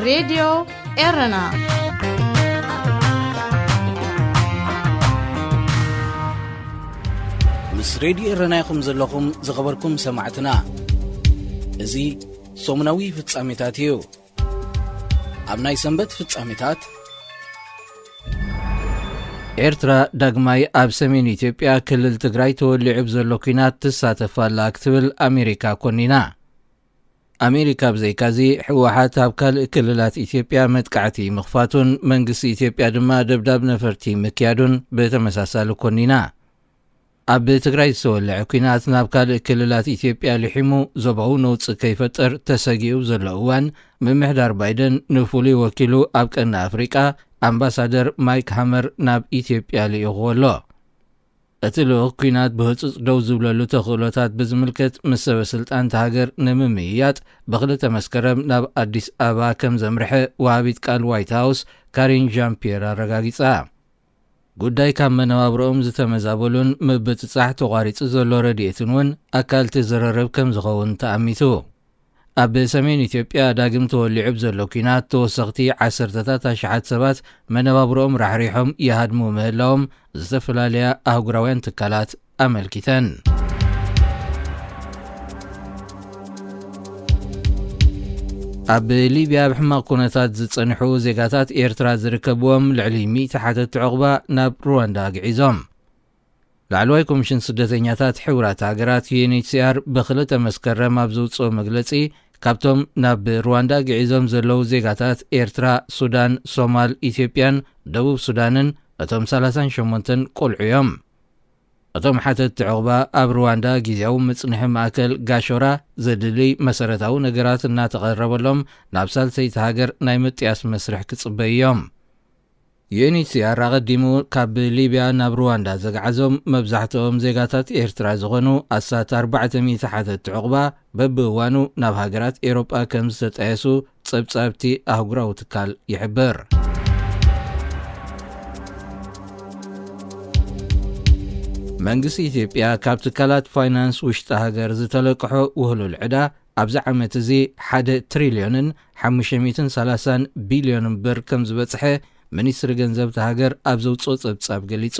ሬድዮ ኤረና። ምስ ሬድዮ ኤረና ኢኹም ዘለኹም፣ ዝኸበርኩም ሰማዕትና። እዚ ሰሙናዊ ፍጻሜታት እዩ። ኣብ ናይ ሰንበት ፍጻሜታት፣ ኤርትራ ዳግማይ ኣብ ሰሜን ኢትዮጵያ ክልል ትግራይ ተወሊዑ ብዘሎ ኲናት ትሳተፍ ኣላ ክትብል ኣሜሪካ ኮኒና። ኣሜሪካ ብዘይካዚ፣ ህወሓት ኣብ ካልእ ክልላት ኢትዮጵያ መጥቃዕቲ ምኽፋቱን መንግስቲ ኢትዮጵያ ድማ ደብዳብ ነፈርቲ ምክያዱን ብተመሳሳሊ ኮኒና። ኣብ ትግራይ ዝተወለዐ ኲናት ናብ ካልእ ክልላት ኢትዮጵያ ልሒሙ ዞባዊ ነውጺ ከይፈጥር ተሰጊኡ ዘሎ እዋን፣ ምምሕዳር ባይደን ንፍሉይ ወኪሉ ኣብ ቀርኒ ኣፍሪቃ ኣምባሳደር ማይክ ሃመር ናብ ኢትዮጵያ ልኢኽዎ ኣሎ። እቲ ልኡኽ ኲናት ብህጹጽ ደው ዝብለሉ ተኽእሎታት ብዝምልከት ምስ ሰበ ስልጣን እታ ሃገር ንምምይያጥ ብኽልተ መስከረም ናብ ኣዲስ ኣበባ ከም ዘምርሐ ወሃቢት ቃል ዋይት ሃውስ ካሪን ዣን ፒየር ኣረጋጊጻ። ጉዳይ ካብ መነባብሮኦም ዝተመዛበሉን ምብጽጻሕ ተቋሪጹ ዘሎ ረድኤትን እውን ኣካል እቲ ዝርርብ ከም ዝኸውን ተኣሚቱ። ኣብ ሰሜን ኢትዮጵያ ዳግም ተወሊዑ ብዘሎ ኲናት ተወሰኽቲ ዓሰርተታት ኣሽሓት ሰባት መነባብሮኦም ራሕሪሖም ይሃድሙ ምህላዎም ዝተፈላለያ ኣህጉራውያን ትካላት ኣመልኪተን። ኣብ ሊብያ ኣብ ሕማቕ ኩነታት ዝጸንሑ ዜጋታት ኤርትራ ዝርከብዎም ልዕሊ ሚእቲ ሓተትቲ ዕቑባ ናብ ሩዋንዳ ኣግዒዞም። ላዕለዋይ ኮሚሽን ስደተኛታት ሕቡራት ሃገራት፣ ዩ ኤን ኤች ሲ ኣር፣ ብኽልተ መስከረም ኣብ ዘውጽኦ መግለጺ፣ ካብቶም ናብ ሩዋንዳ ግዒዞም ዘለዉ ዜጋታት ኤርትራ፣ ሱዳን፣ ሶማል፣ ኢትዮጵያን ደቡብ ሱዳንን፣ እቶም ሰላሳን ሸሞንተን ቆልዑ እዮም። እቶም ሓተትቲ ዕቑባ ኣብ ሩዋንዳ ግዝያዊ መጽንሒ ማእከል ጋሾራ ዘድሊ መሰረታዊ ነገራት እናተቐረበሎም ናብ ሳልሰይቲ ሃገር ናይ ምጥያስ መስርሕ ክጽበዩ እዮም። ዩ ኤን ኤች ሲ ኣር ኣቐዲሙ ካብ ሊብያ ናብ ሩዋንዳ ዘግዓዞም መብዛሕትኦም ዜጋታት ኤርትራ ዝኾኑ ኣስታት ኣርባዕተ ሚእቲ ሓተትቲ ዕቑባ በብእዋኑ ናብ ሃገራት ኤውሮጳ ከም ዝተጣየሱ ጸብጻብቲ ኣህጉራዊ ትካል ይሕብር። መንግስቲ ኢትዮጵያ ካብ ትካላት ፋይናንስ ውሽጢ ሃገር ዝተለቅሖ ውህሉል ዕዳ ኣብዚ ዓመት እዚ ሓደ ትሪልዮንን ሓሙሽተ ሚእትን ሰላሳን ቢልዮንን ብር ከም ዝበጽሐ ሚኒስትሪ ገንዘብ እታ ሃገር ኣብ ዘውጽኦ ጸብጻብ ገሊጹ።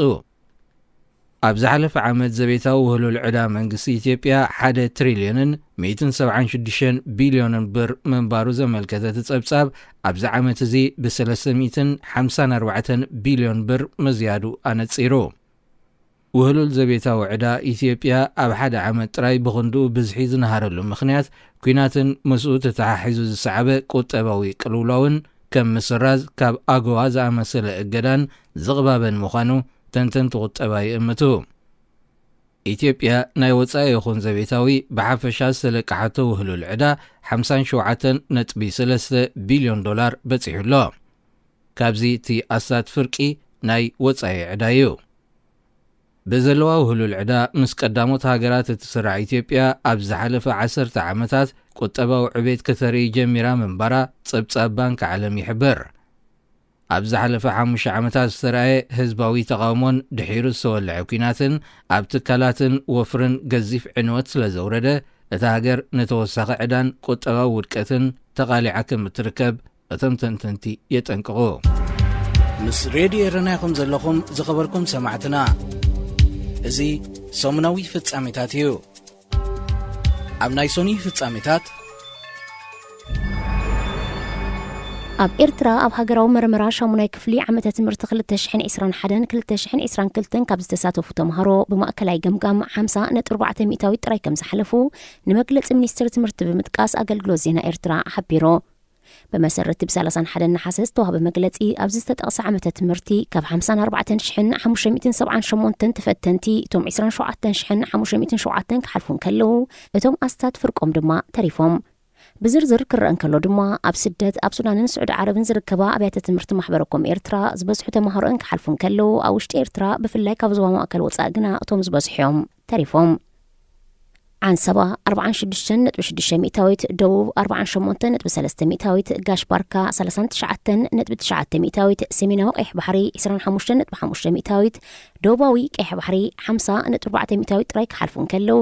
ኣብ ዝሓለፈ ዓመት ዘቤታዊ ውህሉል ዕዳ መንግስቲ ኢትዮጵያ ሓደ ትሪልዮንን ሚእትን ሰብዓን ሽዱሽተን ቢልዮንን ብር ምንባሩ ዘመልከተ እቲ ጸብጻብ፣ ኣብዚ ዓመት እዚ ብሰለስተ ሚእትን ሓምሳን ኣርባዕተን ቢልዮን ብር ምዝያዱ ኣነጺሩ። ውህሉል ዘቤታዊ ዕዳ ኢትዮጵያ ኣብ ሓደ ዓመት ጥራይ ብኽንድኡ ብዝሒ ዝነሃረሉ ምኽንያት፣ ኲናትን ምስኡ ተተሓሒዙ ዝሰዓበ ቁጠባዊ ቅልውላውን ከም ምስራዝ ካብ ኣጎዋ ዝኣመሰለ እገዳን ዝቕባበን ምዃኑ ተንተንቲ ቁጠባ ይእምቱ። ኢትዮጵያ ናይ ወጻኢ ይኹን ዘቤታዊ ብሓፈሻ ዝተለቅሓቶ ውህሉል ዕዳ ሓምሳን ሸውዓተን ነጥቢ ሰለስተ ቢልዮን ዶላር በጺሑ ኣሎ። ካብዚ እቲ ኣስታት ፍርቂ ናይ ወጻኢ ዕዳ እዩ። ብዘለዋ ውህሉል ዕዳ ምስ ቀዳሞት ሃገራት እትስራዕ ኢትዮጵያ፣ ኣብ ዝሓለፈ ዓሰርተ ዓመታት ቁጠባዊ ዕቤት ከተርኢ ጀሚራ ምንባራ ጸብጻብ ባንክ ዓለም ይሕብር። ኣብ ዝሓለፈ ሓሙሽተ ዓመታት ዝተራእየ ህዝባዊ ተቓውሞን ድሒሩ ዝተወልዐ ኲናትን ኣብ ትካላትን ወፍርን ገዚፍ ዕንወት ስለ ዘውረደ፣ እታ ሃገር ንተወሳኺ ዕዳን ቁጠባዊ ውድቀትን ተቓሊዓ ከም እትርከብ እቶም ተንተንቲ የጠንቅቑ። ምስ ሬድዮ ኤረና ኢኹም ዘለኹም ዝኸበርኩም ሰማዕትና። እዚ ሰሙናዊ ፍጻሜታት እዩ። ኣብ ናይ ሶኒ ፍጻሜታት፣ ኣብ ኤርትራ ኣብ ሃገራዊ መርመራ ሻሙናይ ክፍሊ ዓመተ ትምህርቲ ክልተ ሽሕን ዕስራን ሓደን ክልተ ሽሕን ዕስራን ክልተን ካብ ዝተሳተፉ ተምሃሮ ብማእከላይ ገምጋም ሓምሳ ነጥቢ ኣርባዕተ ሚእታዊት ጥራይ ከም ዝሓለፉ ንመግለጺ ሚኒስትሪ ትምህርቲ ብምጥቃስ ኣገልግሎት ዜና ኤርትራ ሓቢሩ። ብመሰረት ብሰላሳን ሓደን ነሓሰ ዝተዋህበ መግለጺ፣ ኣብዚ ዝተጠቕሰ ዓመተ ትምህርቲ ካብ ሓምሳን ኣርባዕተን ሽሕን ሓሙሽተ ሚእትን ሰብዓን ሸሞንተን ተፈተንቲ፣ እቶም ዕስራን ሸውዓተን ሽሕን ሓሙሽተ ሚእትን ሸውዓተን ክሓልፉ እንከለዉ፣ እቶም ኣስታት ፍርቆም ድማ ተሪፎም። ብዝርዝር ክረአ እንከሎ ድማ፣ ኣብ ስደት፣ ኣብ ሱዳንን ስዑዲ ዓረብን ዝርከባ ኣብያተ ትምህርቲ ማሕበረ ኮም ኤርትራ ዝበዝሑ ተምሃሮኣን ክሓልፉ እንከለዉ፣ ኣብ ውሽጢ ኤርትራ፣ ብፍላይ ካብ ዞባ ማእከል ወጻኢ ግና እቶም ዝበዝሑ እዮም ተሪፎም። ዓንሰባ ኣርባዓን ሽዱሽተን ነጥቢ ሽዱሽተ ሚእታዊት፣ ደቡብ ኣርባዓን ሸሞንተን ነጥቢ ሰለስተ ሚእታዊት፣ ጋሽ ባርካ ሰላሳን ትሽዓተን ነጥቢ ትሽዓተ ሚእታዊት፣ ሰሜናዊ ቀይሕ ባሕሪ ዕስራን ሓሙሽተን ነጥቢ ሓሙሽተ ሚእታዊት፣ ደቡባዊ ቀይሕ ባሕሪ ሓምሳ ነጥቢ ኣርባዕተ ሚእታዊት ጥራይ ክሓልፉ እንከለዉ፣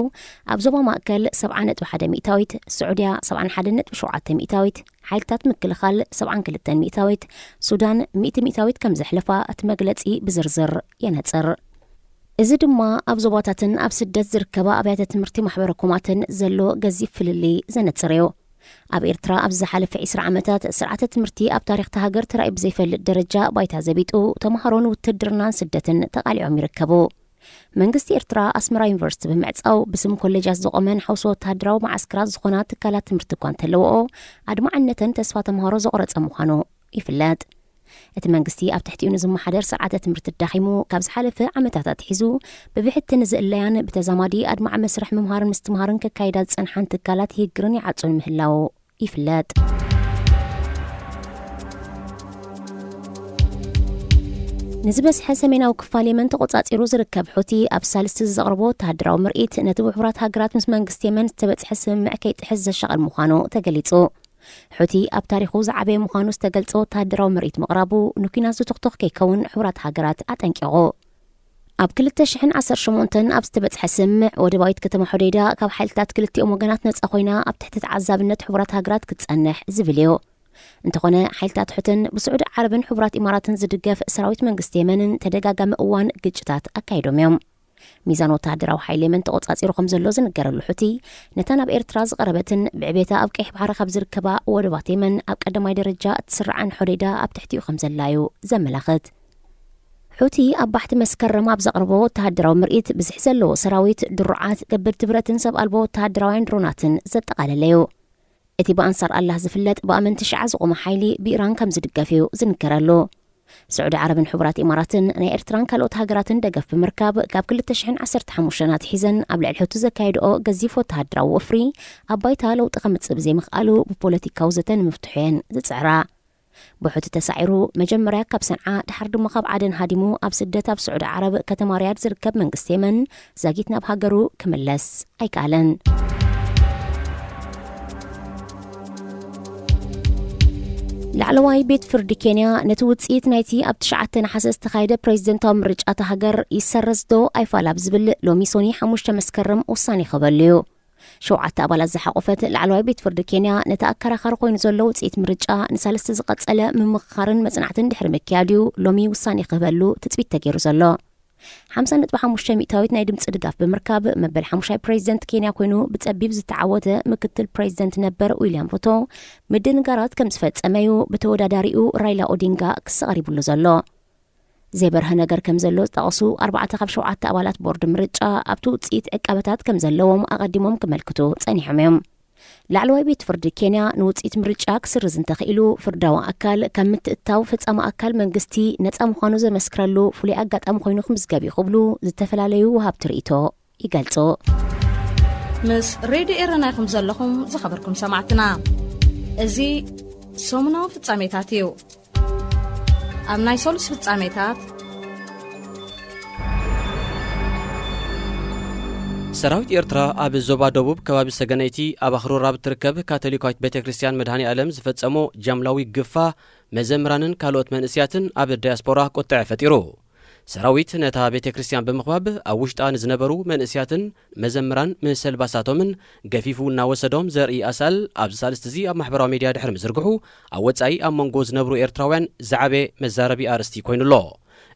ኣብ ዞባ ማእከል ሰብዓ ነጥቢ ሓደ ሚእታዊት፣ ስዑድያ ሰብዓን ሓደን ነጥቢ ሸውዓተ ሚእታዊት፣ ሓይልታት ምክልኻል ሰብዓን ክልተን ሚእታዊት፣ ሱዳን ሚእቲ ሚእታዊት ከም ዘሕለፋ እቲ መግለጺ ብዝርዝር የነጽር። እዚ ድማ ኣብ ዞባታትን ኣብ ስደት ዝርከባ ኣብያተ ትምህርቲ ማሕበረ ኮማትን ዘሎ ገዚፍ ፍልልይ ዘነጽር እዩ። ኣብ ኤርትራ ኣብዚ ዝሓለፈ ዕስራ ዓመታት ስርዓተ ትምህርቲ ኣብ ታሪኽ እታ ሃገር ተራእዩ ብዘይፈልጥ ደረጃ ባይታ ዘቢጡ፣ ተምሃሮን ውትድርናን ስደትን ተቓሊዖም ይርከቡ። መንግስቲ ኤርትራ ኣስመራ ዩኒቨርሲቲ ብምዕጻው ብስም ኮሌጃት ዝቖመን ሓውሲ ወተሃደራዊ መዓስከራት ዝኾና ትካላት ትምህርቲ እኳ እንተለውኦ፣ ኣድማዕነተን ተስፋ ተምሃሮ ዘቑረጸ ምዃኑ ይፍለጥ። እቲ መንግስቲ ኣብ ትሕቲኡ ንዝመሓደር ስርዓተ ትምህርቲ ዳኺሙ ካብ ዝሓለፈ ዓመታት ኣትሒዙ ብብሕቲ ንዝእለያን ብተዛማዲ ኣድማዒ መስርሕ ምምሃርን ምስትምሃርን ከካይዳ ዝጸንሓን ትካላት ይህግርን ይዓጹን ምህላው ይፍለጥ። ንዝበዝሐ ሰሜናዊ ክፋል የመን ተቖጻጺሩ ዝርከብ ሑቲ ኣብ ሳልስቲ ዘቕርቦ ወተሃደራዊ ምርኢት ነቲ ብሕቡራት ሃገራት ምስ መንግስቲ የመን ዝተበጽሐ ስምምዕ ከይጥሕስ ዘሻቕል ምዃኑ ተገሊጹ። ሑቲ ኣብ ታሪኹ ዝዓበየ ምዃኑ ዝተገልጸ ወተሃደራዊ ምርኢት ምቕራቡ ንኲናት ዝቱኽቱኽ ከይከውን ሕቡራት ሃገራት ኣጠንቂቑ። ኣብ ክልተ ሽሕን ዓሰርተ ሸሞንተን ኣብ ዝተበጽሐ ስምምዕ ወደባዊት ከተማ ሑደይዳ ካብ ሓይልታት ክልቲኦም ወገናት ነጻ ኮይና ኣብ ትሕቲ ተዓዛብነት ሕቡራት ሃገራት ክትጸንሕ ዝብል እዩ። እንተኾነ ሓይልታት ሑትን ብስዑዲ ዓረብን ሕቡራት ኢማራትን ዝድገፍ ሰራዊት መንግስቲ የመንን ተደጋጋሚ እዋን ግጭታት ኣካይዶም እዮም። ሚዛን ወተሃደራዊ ሓይሊ የመን ተቖጻጺሩ ከም ዘሎ ዝንገረሉ ሑቲ፣ ነታ ናብ ኤርትራ ዝቐረበትን ብዕቤታ ኣብ ቀይሕ ባሕሪ ካብ ዝርከባ ወደባት የመን ኣብ ቀዳማይ ደረጃ እትስራዕን ሖዴዳ ኣብ ትሕቲኡ ከም ዘላ እዩ ዘመላኽት። ሑቲ ኣብ ባሕቲ መስከረም ኣብ ዘቕረቦ ወተሃደራዊ ምርኢት፣ ብዝሒ ዘለዎ ሰራዊት፣ ድሩዓት፣ ከበድቲ ብረትን ሰብ ኣልቦ ወተሃደራውያን ድሮናትን ዘጠቓለለ እዩ። እቲ ብኣንሳር ኣላህ ዝፍለጥ ብኣመንቲ ሽዓ ዝቖመ ሓይሊ ብኢራን ከም ዝድገፍ እዩ ዝንገረሉ። ስዑዲ ዓረብን ሕቡራት ኢማራትን ናይ ኤርትራን ካልኦት ሃገራትን ደገፍ ብምርካብ፣ ካብ ክልተ ሽሕን ዓሰርተ ሓሙሽተን ኣትሒዘን ኣብ ልዕሊ ሑቲ ዘካየድኦ ገዚፍ ወተሃደራዊ ወፍሪ ኣብ ባይታ ለውጢ ከምጽእ ብዘይምኽኣሉ፣ ብፖለቲካዊ ዘተ ንምፍትሑ እየን ዝጽዕራ። ብሑቲ ተሳዒሩ መጀመርያ ካብ ሰንዓ፣ ድሓር ድማ ካብ ዓደን ሃዲሙ ኣብ ስደት ኣብ ስዑዲ ዓረብ ከተማ ሪያድ ዝርከብ መንግስቲ የመን ዛጊት ናብ ሃገሩ ክምለስ ኣይከኣለን። ላዕለዋይ ቤት ፍርዲ ኬንያ ነቲ ውጽኢት ናይቲ ኣብ ትሽዓተ ነሓሰ ዝተኻየደ ፕሬዚደንታዊ ምርጫ እታ ሃገር ይሰረዝ ዶ ኣይፋል ኣብ ዝብል ሎሚ ሶኒ ሓሙሽተ መስከረም ውሳኔ ክህበሉ እዩ። ሸውዓተ ኣባላት ዝሓቖፈት ላዕለዋይ ቤት ፍርዲ ኬንያ ነቲ ኣከራኻሪ ኮይኑ ዘሎ ውጽኢት ምርጫ ንሳልስቲ ዝቐጸለ ምምኽኻርን መጽናዕትን ድሕሪ ምክያድ እዩ ሎሚ ውሳኔ ክህበሉ ትጽቢት ተገይሩ ዘሎ። ሓምሳ ነጥቢ ሓሙሽተ ሚእታዊት ናይ ድምጺ ድጋፍ ብምርካብ መበል ሓሙሻይ ፕሬዚደንት ኬንያ ኮይኑ ብጸቢብ ዝተዓወተ ምክትል ፕሬዚደንት ነበር ዊልያም ሩቶ ምድንጋራት ከም ዝፈጸመ እዩ ብተወዳዳሪኡ ራይላ ኦዲንጋ ክሲ ቀሪቡሉ ዘሎ። ዘይበርሀ ነገር ከም ዘሎ ዝጠቐሱ ኣርባዕተ ካብ ሸውዓተ ኣባላት ቦርድ ምርጫ ኣብቲ ውጽኢት ዕቃበታት ከም ዘለዎም ኣቐዲሞም ክመልክቱ ጸኒሖም እዮም። ላዕለዋይ ቤት ፍርዲ ኬንያ ንውጽኢት ምርጫ ክስርዝ እንተኽኢሉ፣ ፍርዳዊ ኣካል ካብ ምትእትታው ፈጻሚ ኣካል መንግስቲ ነጻ ምዃኑ ዘመስክረሉ ፍሉይ ኣጋጣሚ ኮይኑ ክምዝገብ እዩ ክብሉ ዝተፈላለዩ ወሃብቲ ርእይቶ ይገልጹ። ምስ ሬድዮ ኤረና ኢኹም ዘለኹም ዝኸበርኩም ሰማዕትና። እዚ ሰሙናዊ ፍጻሜታት እዩ። ኣብ ናይ ሰሉስ ፍጻሜታት፣ ሰራዊት ኤርትራ ኣብ ዞባ ደቡብ ከባቢ ሰገነይቲ ኣብ ኣኽሩር ኣብ እትርከብ ካቶሊካዊት ቤተ ክርስቲያን መድኃኔ ዓለም ዝፈጸሞ ጃምላዊ ግፋ መዘምራንን ካልኦት መንእስያትን ኣብ ዳያስፖራ ቁጥዐ ፈጢሩ። ሰራዊት ነታ ቤተ ክርስቲያን ብምኽባብ ኣብ ውሽጣ ንዝነበሩ መንእስያትን መዘምራን ምስ ኣልባሳቶምን ገፊፉ እናወሰዶም ዘርኢ ኣሳእል ኣብዚ ሳልስቲ እዚ ኣብ ማሕበራዊ ሚድያ ድሕሪ ምዝርግሑ፣ ኣብ ወጻኢ ኣብ መንጎ ዝነብሩ ኤርትራውያን ዝዓበየ መዛረቢ ኣርእስቲ ኮይኑ ኣሎ።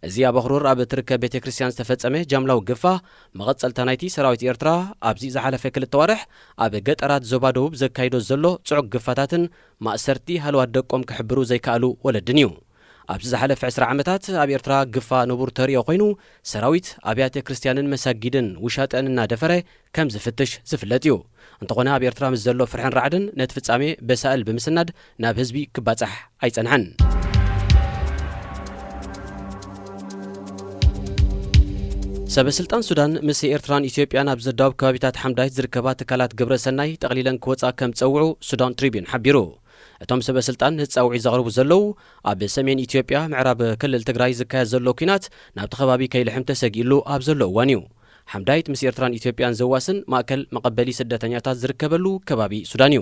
እዚ ኣብ ኣኽሩር ኣብ እትርከብ ቤተ ክርስቲያን ዝተፈጸመ ጃምላዊ ግፋ፣ መቐጸልታ ናይቲ ሰራዊት ኤርትራ ኣብዚ ዝሓለፈ ክልተ ዋርሕ ኣብ ገጠራት ዞባ ደቡብ ዘካይዶ ዘሎ ጽዑቕ ግፋታትን ማእሰርቲ ሃለዋት ደቆም ክሕብሩ ዘይከኣሉ ወለድን እዩ። ኣብዚ ዝሓለፈ ዕስራ ዓመታት ኣብ ኤርትራ ግፋ ንቡር ተርእዮ ኮይኑ፣ ሰራዊት ኣብያተ ክርስቲያንን መሳጊድን ውሻጠን እናደፈረ ከም ዝፍትሽ ዝፍለጥ እዩ። እንተኾነ ኣብ ኤርትራ ምስ ዘሎ ፍርሕን ራዕድን ነቲ ፍጻሜ በሳእል ብምስናድ ናብ ህዝቢ ክባጻሕ ኣይጸንሐን። ሰበ ስልጣን ሱዳን ምስ ኤርትራን ኢትዮጵያን ኣብ ዘዳውብ ከባቢታት ሓምዳይት ዝርከባ ትካላት ግብረ ሰናይ ጠቕሊለን ክወጻ ከም ዝጸውዑ ሱዳን ትሪቢዩን ሓቢሩ። እቶም ሰበ ስልጣን ነቲ ጻውዒት ዘቕርቡ ዘለዉ፣ ኣብ ሰሜን ኢትዮጵያ ምዕራብ ክልል ትግራይ ዝካየድ ዘሎ ኲናት ናብቲ ከባቢ ከይልሕም ተሰጊእሉ ኣብ ዘሎ እዋን እዩ። ሓምዳይት ምስ ኤርትራን ኢትዮጵያን ዘዋስን ማእከል መቐበሊ ስደተኛታት ዝርከበሉ ከባቢ ሱዳን እዩ።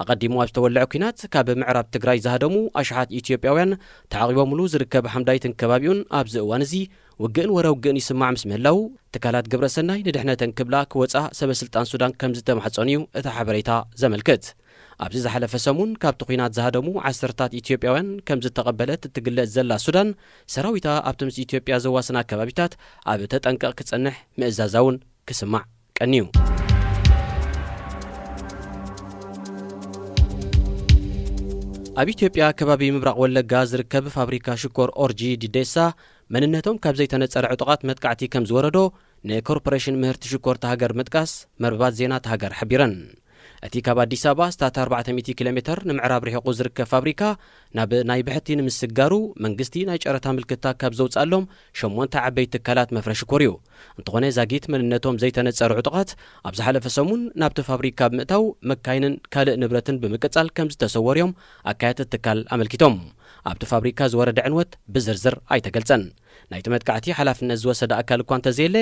ኣቐዲሙ ኣብ ዝተወልዐ ኲናት ካብ ምዕራብ ትግራይ ዝሃደሙ ኣሽሓት ኢትዮጵያውያን ተዓቒቦምሉ ዝርከብ ሓምዳይትን ከባቢኡን ኣብዚ እዋን እዚ ውግእን ወረ ውግእን ይስማዕ ምስ ምህላው፣ ትካላት ግብረ ሰናይ ንድሕነተን ክብላ ክወጻ ሰበ ስልጣን ሱዳን ከም ዝተማሕጸኑ እዩ እቲ ሓበሬታ ዘመልክት። ኣብዚ ዝሓለፈ ሰሙን ካብቲ ኲናት ዝሃደሙ ዓሰርታት ኢትዮጵያውያን ከም ዝተቐበለት እትግለጽ ዘላ ሱዳን፣ ሰራዊታ ኣብቲ ምስ ኢትዮጵያ ዘዋስና ከባቢታት ኣብ ተጠንቀቕ ክጸንሕ ምእዛዛ እውን ክስማዕ ቀንዩ። ኣብ ኢትዮጵያ ከባቢ ምብራቕ ወለጋ ዝርከብ ፋብሪካ ሽኮር ኦርጂ ዲዴሳ መንነቶም ካብ ዘይተነጸረ ዕጡቓት መጥቃዕቲ ከም ዝወረዶ ንኮርፖሬሽን ምህርቲ ሽኮር እታ ሃገር ምጥቃስ መርበባት ዜና እታ ሃገር ሓቢረን። እቲ ካብ ኣዲስ ኣበባ ኣስታት ኣርባዕተ ሚእቲ ኪሎ ሜተር ንምዕራብ ርሒቑ ዝርከብ ፋብሪካ ናብ ናይ ብሕቲ ንምስጋሩ መንግስቲ ናይ ጨረታ ምልክታ ካብ ዘውፅኣሎም ሸሞንተ ዓበይቲ ትካላት መፍረ ሽኮር እዩ። እንተኾነ ዛጊት መንነቶም ዘይተነፀሩ ዕጡቓት ኣብ ዝሓለፈ ሰሙን ናብቲ ፋብሪካ ብምእታው መካይንን ካልእ ንብረትን ብምቅፃል ከም ዝተሰወሩ እዮም ኣካየድቲ ትካል ኣመልኪቶም። ኣብቲ ፋብሪካ ዝወረደ ዕንወት ብዝርዝር ኣይተገልጸን። ናይቲ መጥቃዕቲ ሓላፍነት ዝወሰደ ኣካል እኳ እንተዘየለ፣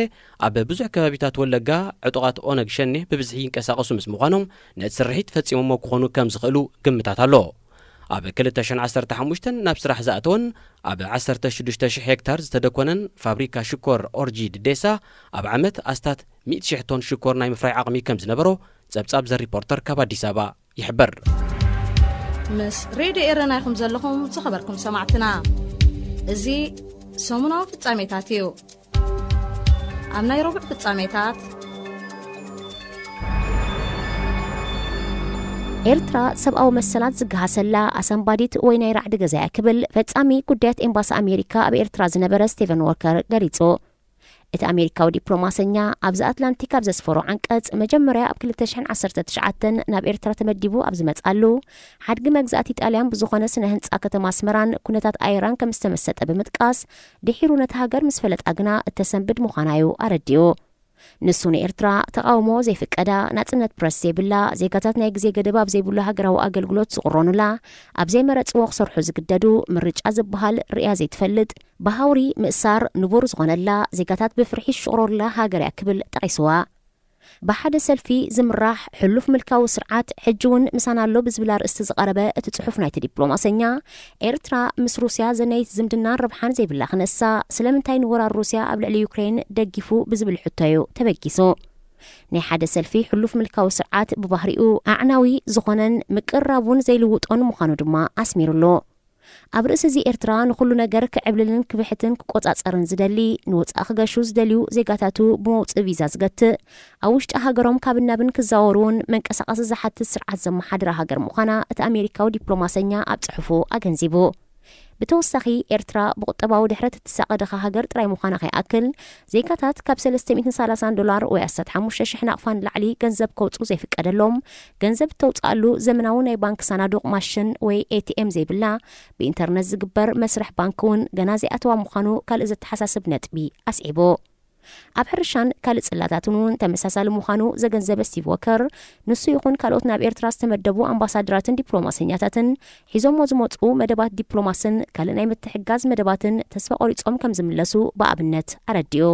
ኣብ ብዙሕ ከባቢታት ወለጋ ዕጡቓት ኦነግ ሸኔ ብብዝሒ ይንቀሳቐሱ ምስ ምዃኖም ነቲ ስርሒት ፈጺሞሞ ክኾኑ ከም ዝኽእሉ ግምታት ኣሎ። ኣብ ክልተ ሽሕን ዓሰርተ ሓሙሽተን ናብ ስራሕ ዝኣተወን ኣብ ዓሰርተ ሽዱሽተ ሽሕ ሄክታር ዝተደኮነን ፋብሪካ ሽኮር ኦርጂ ድዴሳ ኣብ ዓመት ኣስታት ሚእቲ ሽሕ ቶን ሽኮር ናይ ምፍራይ ዓቕሚ ከም ዝነበሮ ጸብጻብ ዘ ሪፖርተር ካብ ኣዲስ ኣበባ ይሕበር። ምስ ሬድዮ ኤረና ኢኹም ዘለኹም ዝኸበርኩም ሰማዕትና። እዚ ሰሙናዊ ፍጻሜታት እዩ። ኣብ ናይ ረቡዕ ፍጻሜታት፣ ኤርትራ ሰብኣዊ መሰላት ዝገሃሰላ ኣሰንባዲት ወይ ናይ ራዕዲ ገዛ እያ ክብል ፈጻሚ ጉዳያት ኤምባሲ ኣሜሪካ ኣብ ኤርትራ ዝነበረ ስቴቨን ዎከር ገሊጹ። እቲ ኣሜሪካዊ ዲፕሎማሰኛ ኣብዚ ኣትላንቲክ ኣብ ዘስፈሮ ዓንቀጽ፣ መጀመርያ ኣብ ክልተ ሽሕን ዓሰርተ ትሽዓተን ናብ ኤርትራ ተመዲቡ ኣብ ዝመጽኣሉ፣ ሓድጊ መግዛእቲ ጣልያን ብዝኾነ ስነ ህንጻ ከተማ ኣስመራን ኩነታት ኣየራን ከም ዝተመሰጠ ብምጥቃስ፣ ድሒሩ ነታ ሃገር ምስ ፈለጣ ግና እተሰንብድ ምዃና'ዩ ኣረዲኡ። ንሱ ንኤርትራ ተቓውሞ ዘይፍቀዳ፣ ናጽነት ፕረስ ዘይብላ፣ ዜጋታት ናይ ግዜ ገደብ ኣብ ዘይብሉ ሃገራዊ ኣገልግሎት ዝቑረኑላ፣ ኣብ ዘይመረጽዎ ክሰርሑ ዝግደዱ፣ ምርጫ ዝበሃል ርእያ ዘይትፈልጥ፣ ብሃውሪ ምእሳር ንቡር ዝኾነላ፣ ዜጋታት ብፍርሒ ዝሽቑረሩላ ሃገር እያ ክብል ጠቒስዋ። ብሓደ ሰልፊ ዝምራሕ ሕሉፍ ምልካዊ ስርዓት ሕጂ እውን ምሳና ኣሎ ብዝብል ኣርእስቲ ዝቐረበ እቲ ጽሑፍ ናይቲ ዲፕሎማሰኛ፣ ኤርትራ ምስ ሩስያ ዘነይት ዝምድናን ረብሓን ዘይብላ ክነሳ፣ ስለምንታይ ንወራር ሩስያ ኣብ ልዕሊ ዩክሬን ደጊፉ ብዝብል ሕቶ እዩ ተበጊሱ። ናይ ሓደ ሰልፊ ሕሉፍ ምልካዊ ስርዓት ብባህሪኡ ኣዕናዊ ዝኾነን ምቅርራቡን ዘይልውጦን ምዃኑ ድማ ኣስሚሩሉ። ኣብ ርእሲ እዚ ኤርትራ ንኹሉ ነገር ክዕብልልን ክብሕትን ክቆጻጸርን ዝደሊ፣ ንወጻኢ ክገሹ ዝደልዩ ዜጋታቱ ብመውጽኢ ቪዛ ዝገትእ፣ ኣብ ውሽጢ ሃገሮም ካብን ናብን ክዛወሩን መንቀሳቐሲ ዝሓትት ስርዓት ዘመሓድራ ሃገር ምዃና እቲ ኣሜሪካዊ ዲፕሎማሰኛ ኣብ ጽሑፉ ኣገንዚቡ። ብተወሳኺ፣ ኤርትራ ብቁጠባዊ ድሕረት እትሳቐ ድኻ ሃገር ጥራይ ምዃና ከይኣክል፣ ዜጋታት ካብ ሰለስተ ሚእትን ሰላሳን ዶላር ወይ ኣስታት ሓሙሽተ ሽሕ ናቕፋ ንላዕሊ ገንዘብ ከውጽኡ ዘይፍቀደሎም፣ ገንዘብ እተውጽኣሉ ዘመናዊ ናይ ባንክ ሳናዱቕ ማሽን ወይ ኤ ቲ ኤም ዘይብላ፣ ብኢንተርነት ዝግበር መስርሕ ባንክ እውን ገና ዘይኣተዋ ምዃኑ ካልእ ዘተሓሳስብ ነጥቢ ኣስዒቡ። ኣብ ሕርሻን ካልእ ጽላታትን እውን ተመሳሳሊ ምዃኑ ዘገንዘበ ስቲቭ ዎከር፣ ንሱ ይኹን ካልኦት ናብ ኤርትራ ዝተመደቡ ኣምባሳደራትን ዲፕሎማሰኛታትን ሒዞሞ ዝመጽኡ መደባት ዲፕሎማስን ካልእ ናይ ምትሕግጋዝ መደባትን ተስፋ ቆሪጾም ከም ዝምለሱ ብኣብነት ኣረዲኡ።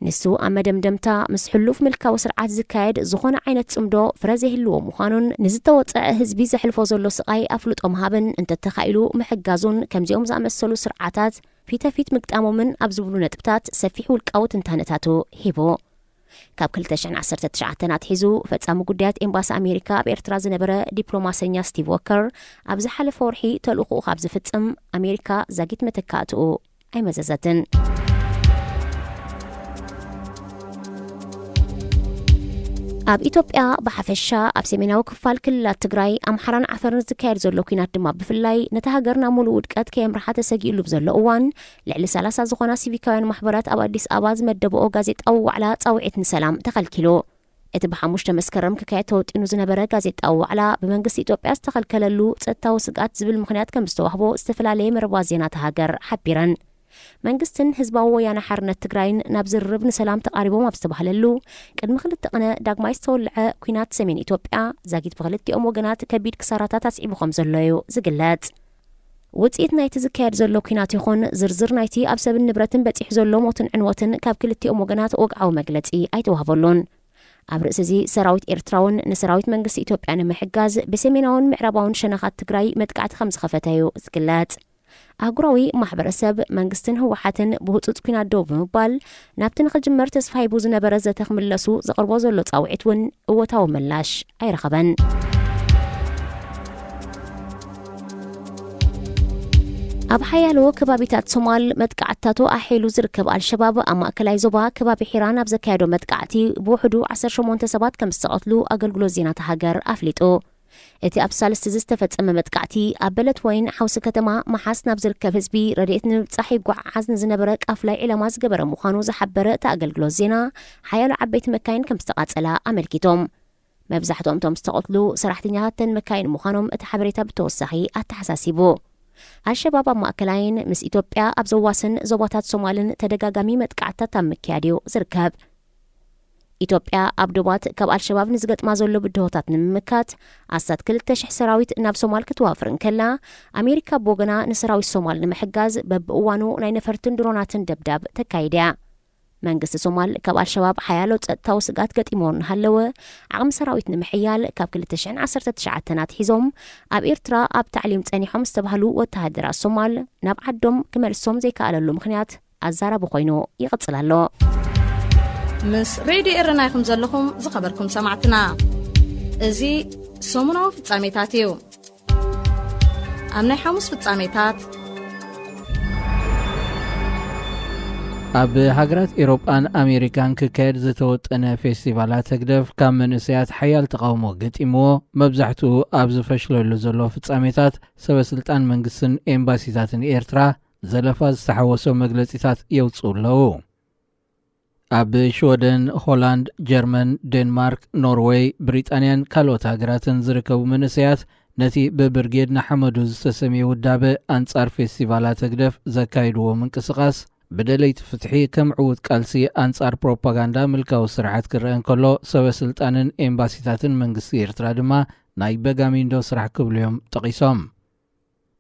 ንሱ ኣብ መደምደምታ፣ ምስ ሕሉፍ ምልካዊ ስርዓት ዝካየድ ዝኾነ ዓይነት ጽምዶ ፍረ ዘይህልዎ ምዃኑን ንዝተወጽዐ ህዝቢ ዘሕልፎ ዘሎ ስቓይ ኣፍልጦ ምሃብን እንተተኻኢሉ ምሕጋዙን ከምዚኦም ዝኣመሰሉ ስርዓታት ፊተፊት ምግጣሞምን ኣብ ዝብሉ ነጥብታት ሰፊሕ ውልቃዊ ትንታነታቱ ሂቡ። ካብ ክልተ ሽሕን ዓሰርተ ትሽዓተን ኣትሒዙ ፈጻሚ ጉዳያት ኤምባሲ ኣሜሪካ ኣብ ኤርትራ ዝነበረ ዲፕሎማሰኛ ስቲቭ ዎከር፣ ኣብ ዝሓለፈ ወርሒ ተልእኾኡ ካብ ዝፍጽም ኣሜሪካ ዛጊት መተካእትኡ ኣይመዘዘትን። ኣብ ኢትዮጵያ ብሓፈሻ ኣብ ሰሜናዊ ክፋል ክልላት ትግራይ፣ ኣምሓራን ዓፈርን ዝካየድ ዘሎ ኲናት ድማ ብፍላይ ነታ ሃገር ናብ ሙሉእ ውድቀት ከየምርሓ ተሰጊኡሉ ብዘሎ እዋን፣ ልዕሊ ሰላሳ ዝኾና ሲቪካውያን ማሕበራት ኣብ ኣዲስ ኣበባ ዝመደበኦ ጋዜጣዊ ዋዕላ ጻውዒት ንሰላም ተኸልኪሉ። እቲ ብሓሙሽተ መስከረም ክካየድ ተወጢኑ ዝነበረ ጋዜጣዊ ዋዕላ ብመንግስቲ ኢትዮጵያ ዝተኸልከለሉ ጸጥታዊ ስግኣት ዝብል ምኽንያት ከም ዝተዋህቦ ዝተፈላለየ መርበባት ዜና እታ ሃገር ሓቢረን። መንግስትን ህዝባዊ ወያነ ሓርነት ትግራይን ናብ ዝርርብ ንሰላም ተቓሪቦም ኣብ ዝተባህለሉ፣ ቅድሚ ክልተ ቅነ ዳግማይ ዝተወልዐ ኲናት ሰሜን ኢትዮጵያ፣ ዛጊት ብክልቲኦም ወገናት ከቢድ ክሳራታት ኣስዒቡ ከም ዘሎ እዩ ዝግለጽ። ውጽኢት ናይቲ ዝካየድ ዘሎ ኲናት ይኹን ዝርዝር ናይቲ ኣብ ሰብን ንብረትን በጺሑ ዘሎ ሞትን ዕንወትን ካብ ክልቲኦም ወገናት ወግዓዊ መግለጺ ኣይተዋህበሉን። ኣብ ርእሲ እዚ፣ ሰራዊት ኤርትራ እውን ንሰራዊት መንግስቲ ኢትዮጵያ ንምሕጋዝ ብሰሜናውን ምዕራባውን ሸነኻት ትግራይ መጥቃዕቲ ከም ዝኸፈተ እዩ ዝግለጽ። ኣህጉራዊ ማሕበረሰብ፣ መንግስትን ህወሓትን ብህጹጽ ኲናት ደው ብምባል ናብቲ ንኽጅመር ተስፋ ሂቡ ዝነበረ ዘተ ክምለሱ ዘቕርቦ ዘሎ ጻውዒት እውን እወታዊ ምላሽ ኣይረኸበን። ኣብ ሓያሎ ከባቢታት ሶማል መጥቃዕትታቱ ኣሕይሉ ዝርከብ ኣልሸባብ፣ ኣብ ማእከላይ ዞባ ከባቢ ሒራን ኣብ ዘካየዶ መጥቃዕቲ ብውሕዱ ዓሰርተ ሸሞንተ ሰባት ከም ዝተቐትሉ ኣገልግሎት ዜና እታ ሃገር ኣፍሊጡ። እቲ ኣብ ሳልስቲ ዝተፈጸመ መጥቃዕቲ፣ ኣብ በለት ወይን ሓውሲ ከተማ መሓስ ናብ ዝርከብ ህዝቢ ረድኤት ንምብጻሕ ይጓዓዓዝ ንዝነበረ ቃፍላይ ዒላማ ዝገበረ ምዃኑ ዝሓበረ እቲ ኣገልግሎት ዜና፣ ሓያሎ ዓበይቲ መካይን ከም ዝተቓጸላ ኣመልኪቶም። መብዛሕትኦም እቶም ዝተቐትሉ ሰራሕተኛታት ተን መካይን ምዃኖም እቲ ሓበሬታ ብተወሳኺ ኣተሓሳሲቡ። ኣልሸባብ ኣብ ማእከላይን ምስ ኢትዮጵያ ኣብ ዘዋስን ዞባታት ሶማልን ተደጋጋሚ መጥቃዕትታት ኣብ ምክያድ እዩ ዝርከብ። ኢትዮጵያ ኣብ ዶባት ካብ ኣልሸባብ ንዝገጥማ ዘሎ ብድሆታት ንምምካት ኣስታት ክልተ ሽሕ ሰራዊት ናብ ሶማል ከተዋፍር እንከላ፣ ኣሜሪካ ብወገና ንሰራዊት ሶማል ንምሕጋዝ በብእዋኑ ናይ ነፈርትን ድሮናትን ደብዳብ ተካይድ እያ። መንግስቲ ሶማል ካብ ኣልሸባብ ሓያሎ ጸጥታዊ ስግኣት ገጢሞ እናሃለወ፣ ዓቕሚ ሰራዊት ንምሕያል ካብ ክልተ ሽሕን ዓሰርተ ትሽዓተን ኣትሒዞም ኣብ ኤርትራ ኣብ ታዕሊም ጸኒሖም ዝተባህሉ ወተሃደራት ሶማል ናብ ዓዶም ክመልሶም ዘይከኣለሉ ምኽንያት ኣዛራቢ ኮይኑ ይቕጽል ኣሎ። ምስ ሬድዮ ኤረና ኢኹም ዘለኹም ዝኸበርኩም ሰማዕትና። እዚ ሰሙናዊ ፍጻሜታት እዩ። ኣብ ናይ ሓሙስ ፍጻሜታት፣ ኣብ ሃገራት ኤሮጳን ኣሜሪካን ክካየድ ዝተወጠነ ፌስቲቫላት ህግደፍ ካብ መንእሰያት ሓያል ተቓውሞ ገጢምዎ፣ መብዛሕትኡ ኣብ ዝፈሽለሉ ዘሎ ፍጻሜታት ሰበ ስልጣን መንግስትን ኤምባሲታትን ኤርትራ ዘለፋ ዝተሓወሶ መግለጺታት የውጽኡ ኣለዉ። ኣብ ሽወደን፣ ሆላንድ፣ ጀርመን፣ ዴንማርክ፣ ኖርወይ፣ ብሪጣንያን ካልኦት ሃገራትን ዝርከቡ መንእሰያት ነቲ ብብርጌድ ንሓመዱ ዝተሰምየ ውዳበ ኣንጻር ፌስቲቫላት ህግደፍ ዘካይድዎ ምንቅስቓስ ብደለይቲ ፍትሒ ከም ዕዉት ቃልሲ ኣንጻር ፕሮፓጋንዳ ምልካዊ ስርዓት ክረአ እንከሎ፣ ሰበ ስልጣንን ኤምባሲታትን መንግስቲ ኤርትራ ድማ ናይ በጋሚንዶ ስራሕ ክብሉ እዮም ጠቒሶም።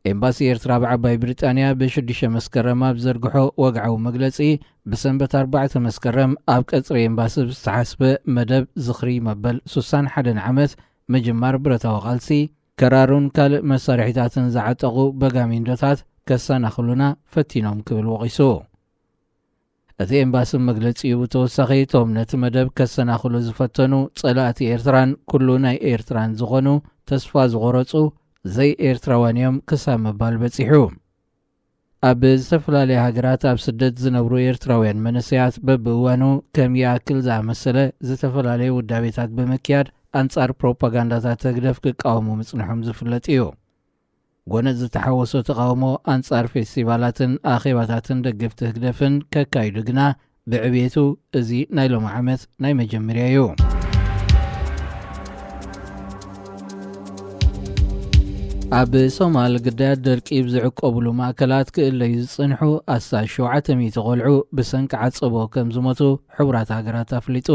ኤምባሲ ኤርትራ ኣብ ዓባይ ብሪጣንያ ብሽዱሽተ መስከረም ኣብ ዘርግሖ ወግዓዊ መግለጺ፣ ብሰንበት ኣርባዕተ መስከረም ኣብ ቀጽሪ ኤምባሲ ብዝተሓስበ መደብ ዝኽሪ መበል ሱሳን ሓደን ዓመት ምጅማር ብረታዊ ቃልሲ፣ ከራሩን ካልእ መሳርሒታትን ዝዓጠቑ በጋሚንዶታት ከሰናኽሉና ፈቲኖም ክብል ወቒሱ። እቲ ኤምባሲ መግለጺኡ ብተወሳኺ፣ እቶም ነቲ መደብ ከሰናኽሉ ዝፈተኑ ጸላእቲ ኤርትራን ኩሉ ናይ ኤርትራን ዝኾኑ ተስፋ ዝቖረጹ ዘይ ኤርትራውያን እዮም ክሳብ ምባል በጺሑ። ኣብ ዝተፈላለያ ሃገራት ኣብ ስደት ዝነብሩ ኤርትራውያን መንእሰያት በብእዋኑ ከም ይኣክል ዝኣመሰለ ዝተፈላለየ ውዳቤታት ብምክያድ ኣንጻር ፕሮፓጋንዳታት ህግደፍ ክቃወሙ ምጽንሖም ዝፍለጥ እዩ። ጎነጽ ዝተሓወሶ ተቓውሞ ኣንጻር ፌስቲቫላትን ኣኼባታትን ደገፍቲ ህግደፍን ከካይዱ ግና ብዕብየቱ እዚ ናይ ሎሚ ዓመት ናይ መጀመርያ እዩ። ኣብ ሶማል ግዳያት ደርቂ ብዝዕቆብሉ ማእከላት ክእለዩ ዝጽንሑ ኣስታት ሸውዓተ ሚእቲ ቆልዑ ብሰንኪ ዓጸቦ ከም ዝሞቱ ሕቡራት ሃገራት ኣፍሊጡ።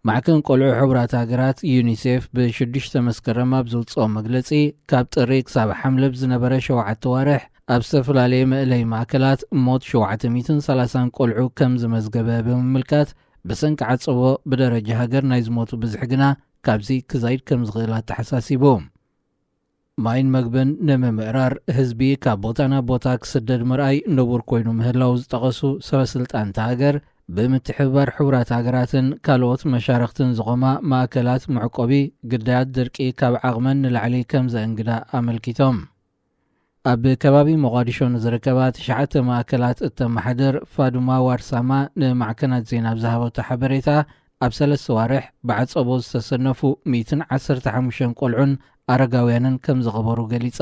ማዕከን ቆልዑ ሕቡራት ሃገራት ዩኒሴፍ ብሽዱሽተ መስከረም ኣብ ዝውጽኦ መግለጺ፣ ካብ ጥሪ ክሳብ ሓምለ ብዝነበረ ሸውዓተ ዋርሕ ኣብ ዝተፈላለየ መእለይ ማእከላት ሞት ሸውዓተ ሚእትን ሰላሳን ቆልዑ ከም ዝመዝገበ ብምምልካት፣ ብሰንኪ ዓጸቦ ብደረጃ ሃገር ናይ ዝሞቱ ብዝሒ ግና ካብዚ ክዛይድ ከም ዝኽእል ኣተሓሳሲቡ። ማይን መግብን ንምምእራር ህዝቢ ካብ ቦታ ናብ ቦታ ክስደድ ምርኣይ ንቡር ኮይኑ ምህላው ዝጠቐሱ ሰበ ስልጣን እታ ሃገር፣ ብምትሕብባር ሕቡራት ሃገራትን ካልኦት መሻርኽትን ዝቖማ ማእከላት መዕቆቢ ግዳያት ድርቂ ካብ ዓቕመን ንላዕሊ ከም ዘእንግዳ ኣመልኪቶም። ኣብ ከባቢ ሞቓዲሾ ንዝርከባ ትሽዓተ ማእከላት እተመሓድር ፋዱማ ዋርሳማ ንማዕከናት ዜና ኣብ ዝሃበቶ ሓበሬታ፣ ኣብ ሰለስተ ዋርሕ ብዓጸቦ ዝተሰነፉ ሚእትን ዓሰርተ ሓሙሽተን ቆልዑን ኣረጋውያንን ከም ዝቐበሩ ገሊጻ።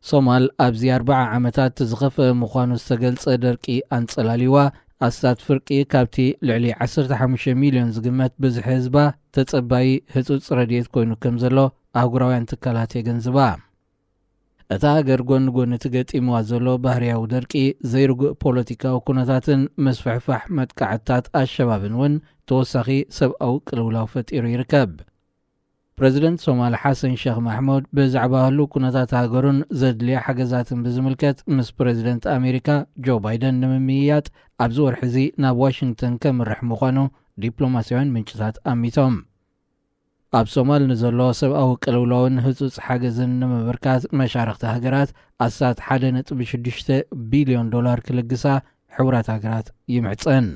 ሶማል ኣብዚ ኣርብዓ ዓመታት እቲ ዝኸፍአ ምዃኑ ዝተገልጸ ደርቂ ኣንጸላልዩዋ፣ ኣስታት ፍርቂ ካብቲ ልዕሊ ዓሰርተ ሓሙሽተ ሚልዮን ዝግመት ብዝሒ ህዝባ ተጸባዪ ህጹጽ ረድኤት ኮይኑ ከም ዘሎ ኣህጉራውያን ትካላት የገንዝባ። እታ ሃገር ጎኒ ጎኒ እቲ ገጢምዋ ዘሎ ባህርያዊ ደርቂ፣ ዘይርጉእ ፖለቲካዊ ኩነታትን ምስፍሕፋሕ መጥቃዕትታት ኣሸባብን እውን ተወሳኺ ሰብኣዊ ቅልውላው ፈጢሩ ይርከብ። ፕረዚደንት ሶማል ሓሰን ሸኽ ማሕሙድ ብዛዕባ ህሉው ኩነታት ሃገሩን ዘድልያ ሓገዛትን ብዝምልከት ምስ ፕረዚደንት ኣሜሪካ ጆ ባይደን ንምምይያጥ ኣብዚ ወርሒ እዚ ናብ ዋሽንግተን ከምርሕ ምዃኑ ዲፕሎማስያውያን ምንጭታት ኣሚቶም። ኣብ ሶማል ንዘሎ ሰብኣዊ ቅልውላውን ህጹጽ ሓገዝን ንምብርካት መሻርኽቲ ሃገራት ኣስታት ሓደ ነጥቢ ሽዱሽተ ቢልዮን ዶላር ክልግሳ ሕቡራት ሃገራት ይምሕጸን።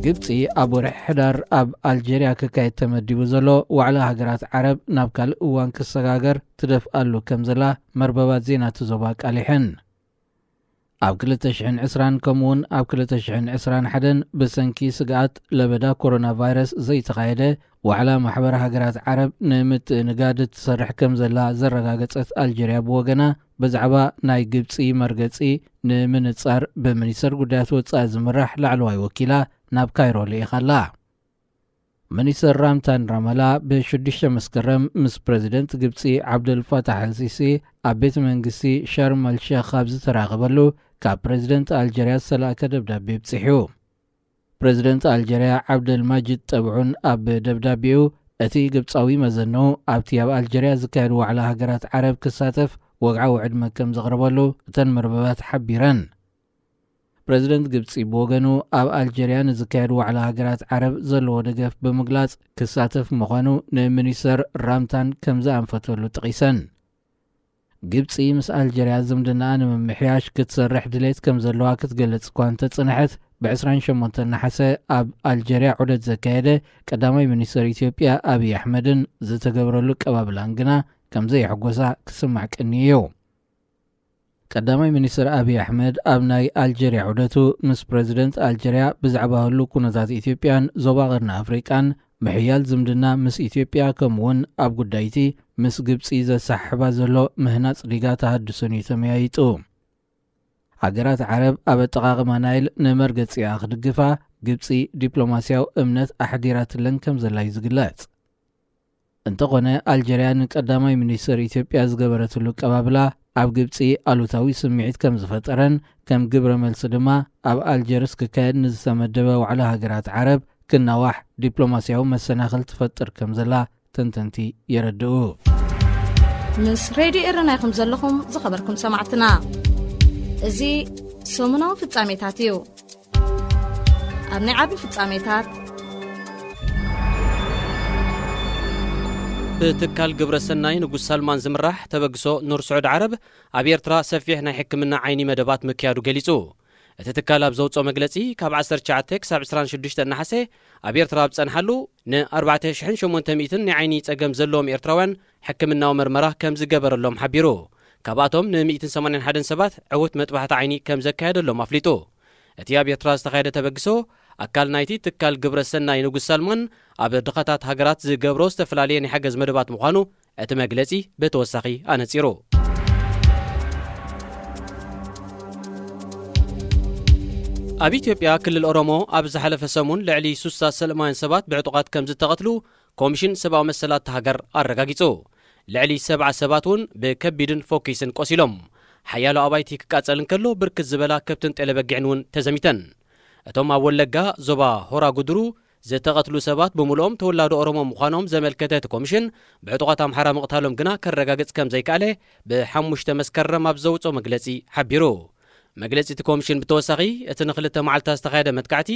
ግብጺ ኣብ ወርሒ ሕዳር ኣብ ኣልጀርያ ክካየድ ተመዲቡ ዘሎ ዋዕላ ሃገራት ዓረብ ናብ ካልእ እዋን ክሰጋገር ትደፍኣሉ ከም ዘላ መርበባት ዜና እቲ ዞባ ኣቃሊሐን። ኣብ ክልተ ሽሕን ዕስራን ከምኡውን ኣብ ክልተ ሽሕን ዕስራን ሓደን ብሰንኪ ስግኣት ለበዳ ኮሮና ቫይረስ ዘይተኻየደ ዋዕላ ማሕበር ሃገራት ዓረብ ንምትእንጋድ ትሰርሕ ከም ዘላ ዘረጋገጸት ኣልጀርያ ብወገና፣ ብዛዕባ ናይ ግብጺ መርገጺ ንምንጻር ብሚኒስተር ጉዳያት ወጻኢ ዝምራሕ ላዕለዋይ ወኪላ ናብ ካይሮ ልኢኻ ኣላ። ሚኒስተር ራምታን ራማላ ብሽዱሽተ መስከረም ምስ ፕረዚደንት ግብጺ ዓብደልፋታሕ ኣልሲሲ ኣብ ቤተ መንግስቲ ሻርም ኣልሸኽ ኣብ ዝተራኸበሉ፣ ካብ ፕረዚደንት ኣልጀርያ ዝተላእከ ደብዳቤ ኣብጺሑ። ፕረዚደንት ኣልጀርያ ዓብደልማጂድ ጠብዑን ኣብ ደብዳቤኡ፣ እቲ ግብጻዊ መዘንኡ ኣብቲ ኣብ ኣልጀርያ ዝካየድ ዋዕላ ሃገራት ዓረብ ክሳተፍ ወግዓዊ ዕድመ ከም ዘቕረበሉ እተን መርበባት ሓቢረን። ፕረዚደንት ግብጺ ብወገኑ፣ ኣብ ኣልጀርያ ንዝካየድ ዋዕላ ሃገራት ዓረብ ዘለዎ ደገፍ ብምግላጽ ክሳተፍ ምዃኑ ንሚኒስተር ራምታን ከም ዘኣንፈተሉ ጠቒሰን። ግብጺ ምስ ኣልጀርያ ዝምድናኣ ንምምሕያሽ ክትሰርሕ ድሌት ከም ዘለዋ ክትገልጽ እኳ እንተጸንሐት፣ ብ ዕስራን ሸሞንተን ነሓሰ ኣብ ኣልጀርያ ዑደት ዘካየደ ቀዳማይ ሚኒስተር ኢትዮጵያ ኣብይ ኣሕመድን ዝተገበረሉ ኣቀባብላን ግና ከም ዘየሐጎሳ ክስማዕ ቀንዩ እዩ። ቀዳማይ ሚኒስትር ኣብይ ኣሕመድ ኣብ ናይ ኣልጀርያ ዑደቱ ምስ ፕረዚደንት ኣልጀርያ ብዛዕባ ህሉው ኩነታት ኢትዮጵያን ዞባ ቀርኒ ኣፍሪቃን፣ ምሕያል ዝምድና ምስ ኢትዮጵያ፣ ከምኡውን ኣብ ጉዳይቲ ምስ ግብጺ ዘሰሓሕባ ዘሎ ምህናጽ ዲጋ ተሃድሶን እዩ ተመያይጡ። ሃገራት ዓረብ ኣብ ኣጠቓቕማ ናይል ንመርገጺኣ ክድግፋ ግብጺ ዲፕሎማስያዊ እምነት ኣሕዲራትለን ከም ዘላ እዩ ዝግለጽ። እንተኾነ፣ ኣልጀርያ ንቀዳማይ ሚኒስትር ኢትዮጵያ ዝገበረትሉ ኣቀባብላ ኣብ ግብጺ ኣሉታዊ ስምዒት ከም ዝፈጠረን፣ ከም ግብረ መልሲ ድማ ኣብ ኣልጀርስ ክካየድ ንዝተመደበ ዋዕላ ሃገራት ዓረብ ክናዋሕ ዲፕሎማስያዊ መሰናኽል ትፈጥር ከም ዘላ ተንተንቲ የረድኡ። ምስ ሬድዮ ኤረና ኢኹም ዘለኹም ዝኸበርኩም ሰማዕትና። እዚ ሰሙናዊ ፍጻሜታት እዩ። ኣብ ናይ ዓቢ ፍጻሜታት፣ ብትካል ግብረ ሰናይ ንጉስ ሳልማን ዝምራሕ ተበግሶ ኑር ስዑድ ዓረብ ኣብ ኤርትራ ሰፊሕ ናይ ሕክምና ዓይኒ መደባት ምክያዱ ገሊጹ። እቲ ትካል ኣብ ዘውጽኦ መግለጺ፣ ካብ ዓሰርተ ትሽዓተ ክሳብ ዕስራን ሽዱሽተን ነሓሰ ኣብ ኤርትራ ኣብ ጸንሓሉ፣ ን ኣርባዕተ ሽሕን ሸሞንተ ሚእትን ናይ ዓይኒ ጸገም ዘለዎም ኤርትራውያን ሕክምናዊ መርመራ ከም ዝገበረሎም ሓቢሩ። ካብኣቶም ን ሚእትን ሰማንያን ሓደን ሰባት ዕዉት መጥባሕቲ ዓይኒ ከም ዘካየደሎም ኣፍሊጡ። እቲ ኣብ ኤርትራ ዝተኻየደ ተበግሶ፣ ኣካል ናይቲ ትካል ግብረ ሰናይ ንጉስ ሳልማን ኣብ ድኻታት ሃገራት ዝገብሮ ዝተፈላለየ ናይ ሓገዝ መደባት ምዃኑ እቲ መግለጺ ብተወሳኺ ኣነጺሩ። ኣብ ኢትዮጵያ ክልል ኦሮሞ ኣብ ዝሓለፈ ሰሙን ልዕሊ ሱሳ ሰላማውያን ሰባት ብዕጡቓት ከም ዝተቐትሉ ኮሚሽን ሰብኣዊ መሰላት እታ ሃገር ኣረጋጊጹ። ልዕሊ ሰብዓ ሰባት እውን ብከቢድን ፎኪስን ቆሲሎም። ሓያሎ ኣባይቲ ክቃጸል እንከሎ፣ ብርክት ዝበላ ከብትን ጤለበጊዕን እውን ተዘሚተን። እቶም ኣብ ወለጋ ዞባ ሆራ ጉድሩ ዝተቐትሉ ሰባት ብምሉኦም ተወላዶ ኦሮሞ ምዃኖም ዘመልከተ እቲ ኮሚሽን፣ ብዕጡቓት ኣምሓራ ምቕታሎም ግና ከረጋግጽ ከም ዘይከኣለ ብሓሙሽተ መስከረም ኣብ ዘውጽኦ መግለጺ ሓቢሩ። መግለጺ እቲ ኮሚሽን ብተወሳኺ፣ እቲ ንኽልተ መዓልታት ዝተኻየደ መጥቃዕቲ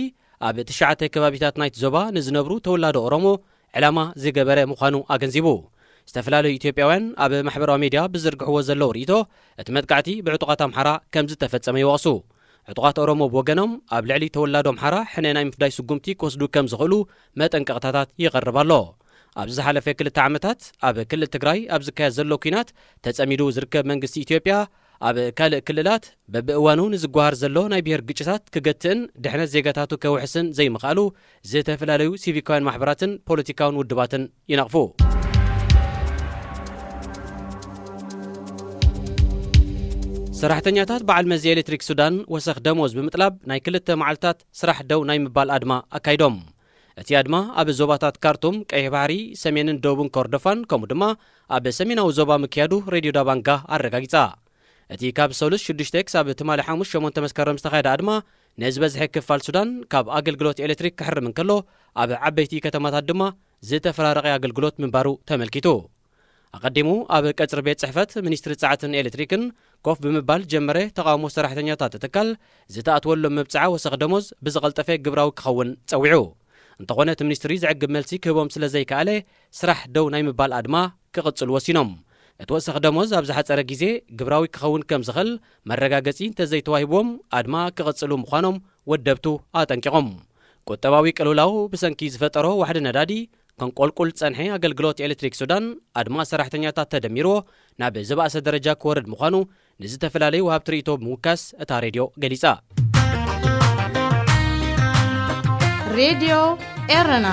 ኣብ ትሽዓተ ከባቢታት ናይቲ ዞባ ንዝነብሩ ተወላዶ ኦሮሞ ዕላማ ዝገበረ ምዃኑ ኣገንዚቡ። ዝተፈላለዩ ኢትዮጵያውያን ኣብ ማሕበራዊ ሜድያ ብዝዝርግሕዎ ዘለዉ ርእይቶ፣ እቲ መጥቃዕቲ ብዕጡቓት ኣምሓራ ከም ዝተፈጸመ ይወቕሱ። ዕጡቓት ኦሮሞ ብወገኖም፣ ኣብ ልዕሊ ተወላዶ ኣምሓራ ሕነ ናይ ምፍዳይ ስጉምቲ ክወስዱ ከም ዝኽእሉ መጠንቀቕታታት ይቐርብ ኣሎ። ኣብዚ ዝሓለፈ ክልተ ዓመታት፣ ኣብ ክልል ትግራይ ኣብ ዝካየድ ዘሎ ኲናት ተጸሚዱ ዝርከብ መንግስቲ ኢትዮጵያ፣ ኣብ ካልእ ክልላት በብእዋኑ ንዝጓሃር ዘሎ ናይ ብሄር ግጭታት ክገትእን ድሕነት ዜጋታቱ ከውሕስን ዘይምኽኣሉ፣ ዝተፈላለዩ ሲቪካውያን ማሕበራትን ፖለቲካውን ውድባትን ይነቕፉ። ሰራሕተኛታት በዓል መዚ ኤሌክትሪክ ሱዳን ወሰኽ ደሞዝ ብምጥላብ ናይ ክልተ መዓልታት ስራሕ ደው ናይ ምባል ኣድማ ኣካይዶም። እቲ ኣድማ ኣብ ዞባታት ካርቱም፣ ቀይሕ ባሕሪ፣ ሰሜንን ደቡብን ኮርዶፋን፣ ከምኡ ድማ ኣብ ሰሜናዊ ዞባ ምክያዱ ሬድዮ ዳባንጋ ኣረጋጊጻ። እቲ ካብ ሰሉስ ሽዱሽተ ክሳብ ትማሊ ሓሙስ ሸሞንተ መስከረም ዝተኻየደ ኣድማ፣ ንዝበዝሐ ክፋል ሱዳን ካብ ኣገልግሎት ኤሌክትሪክ ክሕርም እንከሎ፣ ኣብ ዓበይቲ ከተማታት ድማ ዝተፈራረቐ ኣገልግሎት ምንባሩ ተመልኪቱ። ኣቐዲሙ ኣብ ቀጽሪ ቤት ጽሕፈት ሚኒስትሪ ጸዓትን ኤሌክትሪክን ኮፍ ብምባል ጀመረ ተቓውሞ ሰራሕተኛታት ትካል ዝተኣትወሎም መብጽዓ ወሰኽ ደሞዝ ብዝቐልጠፈ ግብራዊ ክኸውን ጸዊዑ። እንተኾነ እቲ ሚኒስትሪ ዘዕግብ መልሲ ክህቦም ስለ ዘይከኣለ፣ ስራሕ ደው ናይ ምባል ኣድማ ክቕጽሉ ወሲኖም። እቲ ወሰኽ ደሞዝ ኣብ ዝሓጸረ ግዜ ግብራዊ ክኸውን ከም ዝኽእል መረጋገጺ እንተዘይተዋሂብዎም፣ ኣድማ ክቕጽሉ ምዃኖም ወደብቱ ኣጠንቂቖም። ቁጠባዊ ቅልውላው ብሰንኪ ዝፈጠሮ ዋሕዲ ነዳዲ ከንቆልቁል ጸንሐ ኣገልግሎት ኤሌክትሪክ ሱዳን፣ ኣድማ ሰራሕተኛታት ተደሚርዎ ናብ ዝበኣሰ ደረጃ ክወርድ ምዃኑ ንዝተፈላለዩ ወሃብቲ ርእይቶ ብምውካስ እታ ሬድዮ ገሊጻ። ሬድዮ ኤረና